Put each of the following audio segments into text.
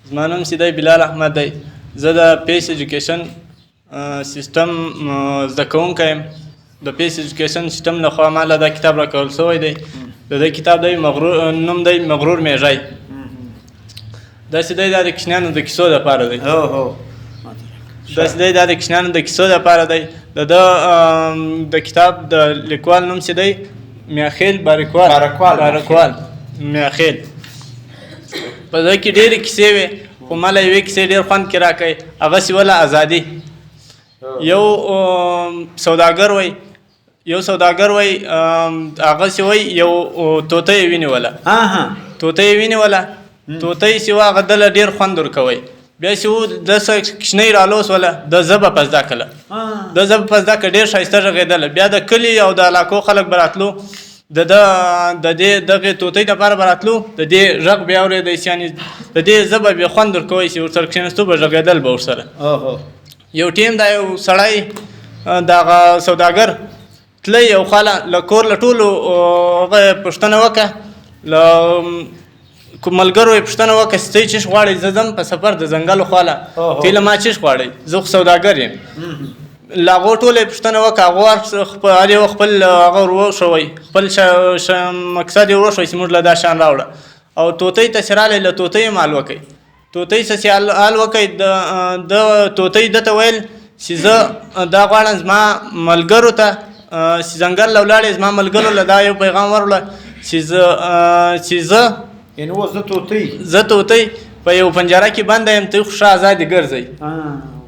زما نوم چې دی بلال احمد دی. زه د پیس ایجوکیشن سیستم زده کوونکی یم. د پیس ایجوکیشن سیستم لخوا ما له دا کتاب راکول شوی دی. د دې کتاب دی مغرور، نوم دی مغرور میږی. داسې دی دا د کوچنیانو د کیسو دپاره دی. هو هو. داسې دی دا د کوچنیانو د کیسو دپاره دی. د ده د کتاب د لیکوال نوم چې دی میاخیل بارکوال. بارکوال. بارکوال میاخیل. په ده کې ډېرې کیسې وې، خو ما له یوې کیسې ډېر خوند کې راکړی، هغه سي وله ازادي. یو سوداګر وی، یو سوداګر وی، هغه سي وی یو طوطی یې ونیوله. ها ها. طوطی یې ونیوله، طوطی چې وه هغه دله ډېر خوند ورکوی. بیا چې و د څه کوچنۍ رالوسوله، د زبه په زده کړله، د زبه په زده کړه، ډېر ښایسته غږېدله. بیا د کلي او د علاقو خلک به راتلو، د ده د دې دغې طوطۍ دپاره به راتلو، د دې غږ به یې اورېدی چې یعنې د دې ژبه به یې خوند ورکوی چې ورسره کښېناستو به غږېدل به ورسره. یو ټیم دا یو سړی دغه سوداګر تلی یو خاله له کور له ټولو هغه پوښتنه وکړه، له کوم ملګرو یې پوښتنه وکړه چې ته چیش غواړې؟ زه ځم په سفر د ځنګل خواله، ته له ما چیش غواړې؟ زه خو سوداګر یم. له هغو ټولو یې پوښتنه وکړه، هغو هر څه هر یو خپل هغه ور وښوی، خپل مقصد یې ور وښوی چې موږ له دا شیان راوړه. او طوطی ته چې راغلی، له طوطي یې هم حال وکړی. طوطي څه چې حال وکړی، د طوطي ده ته ویل چې زه دا غواړم زما ملګرو ته چې ځنګل له ولاړې، زما ملګرو له دا یو پیغام وروړه چې زه چې زه یعنې اوس زه طوطي، زه طوطي په یو پنجره کې بنده یم، ته خو ښه ازادې ګرځئ،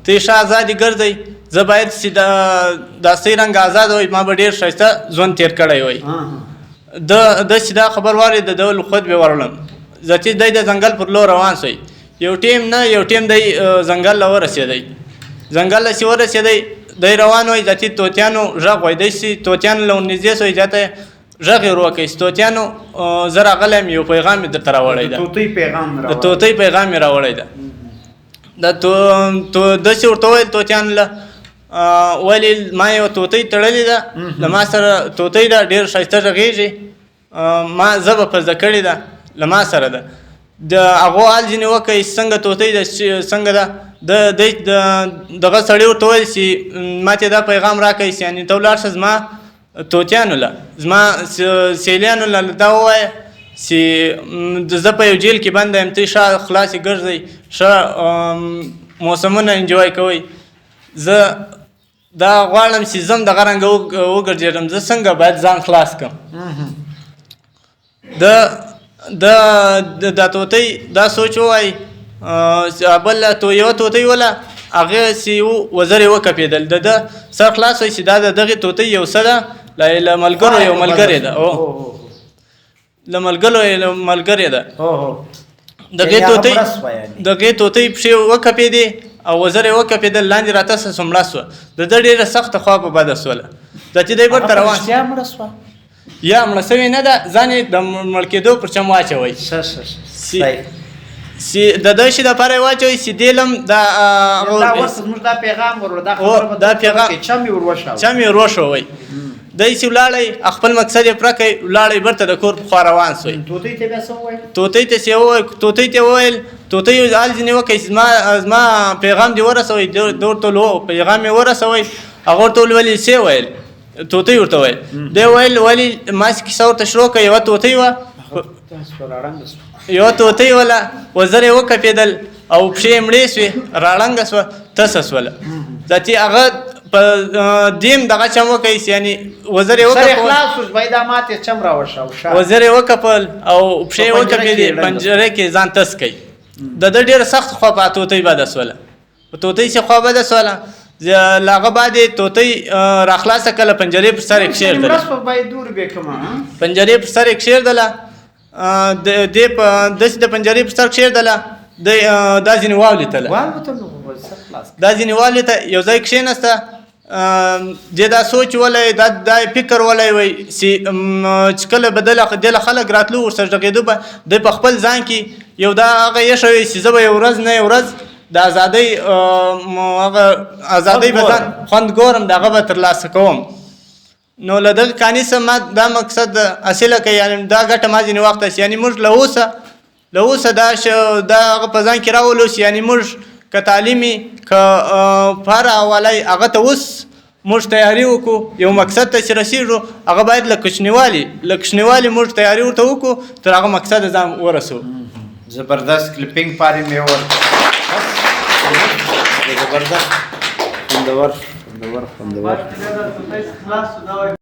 ته ښه ازادې ګرځئ، زه باید چې دا سي رنګ ازاد وای، ما به ډېر ښایسته ژوند تېر کړی وای. ده چې دا خبر واورېد، د ده خود به ورغلم. ځکه دی د ځنګل پر لور روان شوی. یو ټیم نه یو ټیم دی ځنګل له ورسېدی. ځنګل له چې ورسېدی، دی روان وای، ځکه طوطیانو غږ وای. دی چې طوطیانو له ورنږدې شوی، ځکه غږ یې ور وکړ چې طوطیانو زه راغلی یم، یو پیغام مې درته راوړی ده. د طوطي پیغام مې د راوړی. طوطي پیغام مې راوړی ده. د داسې ورته وویل طوطیانو له، ویل ما یوه طوطۍ تړلې ده، له ما سره طوطۍ ده، ډېر ښایسته غږېږي، ما ژبه په زده کړې ده، له ما سره ده. د هغو حال ځینې وکړئ چې څنګه طوطۍ ده، چې څنګه ده. دغه سړي ورته وویل چې ما ته دا پیغام راکړئ چې یعنې ته ولاړ شه زما طوطیانو له، زما سیلیانو له دا ووایه چې زه په یو جیل کې بنده یم، ته ښه خلاصې ګرځئ، ښه موسمونه انجوای کوئ، زه دا غواړم چې زه هم دغه رنګه وګرځېږم، زه څنګه باید ځان خلاص کړم. د طوطي دا سوچ ووایي، بل یوه طوطي وله، هغه چې وزرې وکپېدل، د ده سر خلاص وای چې دا د دغې طوطي یو څه ده، له ملګرو یو ملګری ده. له ملګرو یو ملګری ده. یعنې هغه مړه سوه یعنې. دغې طوطي پښې وکپېدې او وزرې وکپېدل، لاندې راته څه مړه سوه. د ده ډېره سخته خوا په بده سوله. دا چې دی بېرته هغه په روان رښتیا مړه سوه؟ یا مړه سوې نه ده، ځان یې د مړ کېدو پر چم واچوی. ښه، ښه، ښه. صحیح. د ده شي دپاره یې واچوی چې دې لم دا، دا اوس زموږ دا پیغام ورو، دا خبره به دا تاسو پیغام وکړئ، چم یې ور وښوی. چم یې ور وښوی. دی چې ولاړی، خپل مقصد یې پوره کړی، ولاړی بېرته د کور په خوا روان سوی. طوطي ته بیا څه وویل؟ طوطي ته چې وویل، طوطي ته وویل، طوطي حال ځینې وکړی چې زما پیغام دې ورسوی، ده ورته وویل، هو، پیغام یې ورسوی. هغه ورته وویل، ولې څه ویل؟ طوطي ورته وویل. دی ویل، ولې ما چې کیسه ورته شروع کړه، یوه طوطي وه، یوه طوطي وله، وزرې وکپېدل او پښې یې مړې سوې، راړنګه سوه، تسه سوله. دا چې هغه په دیم دغه چم وکړی چې یعنې وزرې سر یې وکپول. خلاص شو، باید دا ماتې چم راوښه او ښه. وزرې وکپل او پښې په پنجره وکپېدې، کې یې ړنګه پنجره کې ځان تس کړی. د ده ډېره سخت خوا په طوطي بده سوله. په طوطي چې خوا بده سوله، له هغه بعد یې طوطي راخلاصه کړله، پنجرې پر سر یې کښېږدله. مړه سوه، باید دور بې کومه، ها؟ پنجرې پر سر یې کښېږدله. دې په داسې د پنجرې پر سر کښېږدله، دی دا ځینې والوتله. والوتله، نو خو به سر خلاص کړي. دا ځینې والوته، یو ځای کښېناسته. دې دا سوچ ولی، دا یې فکر ولی وی چې کله به دله خلک راتلو ورسره غږېدو به دی په خپل ځان کې یو دا هغه ایښی وی چې زه به یو ورځ نه یو ورځ د ازادۍ، هغه ازادۍ به ځان خوند ګورم، د هغه به ترلاسه کوم. نو له دغه کاني څخه ما دا مقصد حاصله کړ، یعنې دا ګټه ما ځینې وخت هسې، یعنې موږ له اوسه له اوسه دا دا هغه په ځان کې راولو چې یعنی موږ که تعلیمي که په هره حواله هغه ته اوس موږ تیاری وکړو، یو مقصد ته چې رسیږو هغه باید له کوچنیوالي موږ تیاری ورته وکړو تر هغه مقصد ځان ورسو. زبردست کلپینګ پارې مې ورکړ. زبردست، خوندور خوندور خوندور. خلاص.